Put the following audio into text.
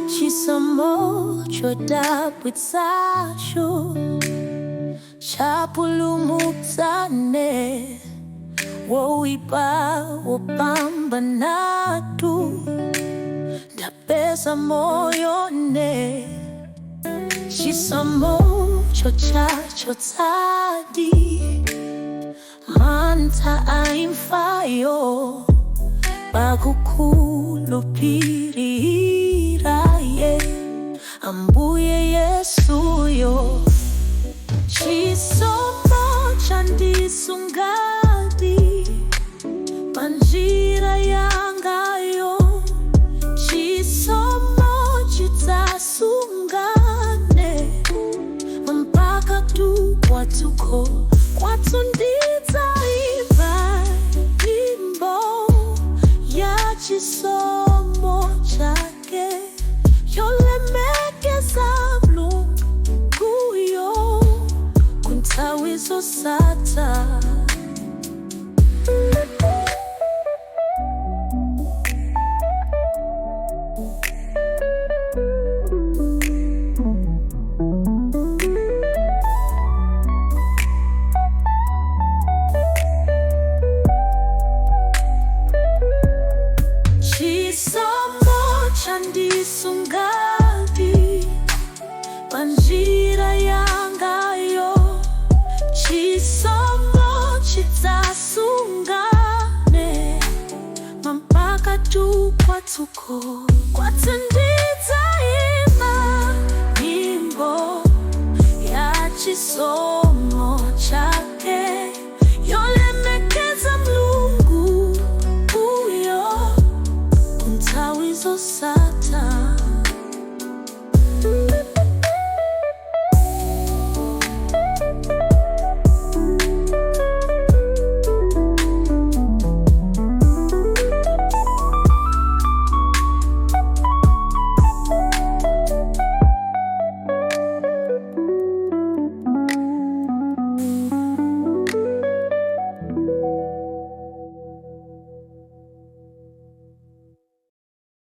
Chisomo chodabwitsacho chapulumutsa ne, woipa wopambanatu, ndapeza moyo ne. Chisomo chochachotsadi mantha a imfayo, pakukhulupirira ye, Ambuye Yesuyo. Chisomo chandisungadi panjira yangayo, chisomo chidzasunga ne mpaka tu kwathuko. Kwathu ndidzaimba nyimbo ya chisomo chake, yolemekeza Mlunguyo kunthawi zosatha. Chisomo chandisungadi panjira yangayo, chisomo chidzasunga ne mpaka tu kwathuko. Kwathu ndi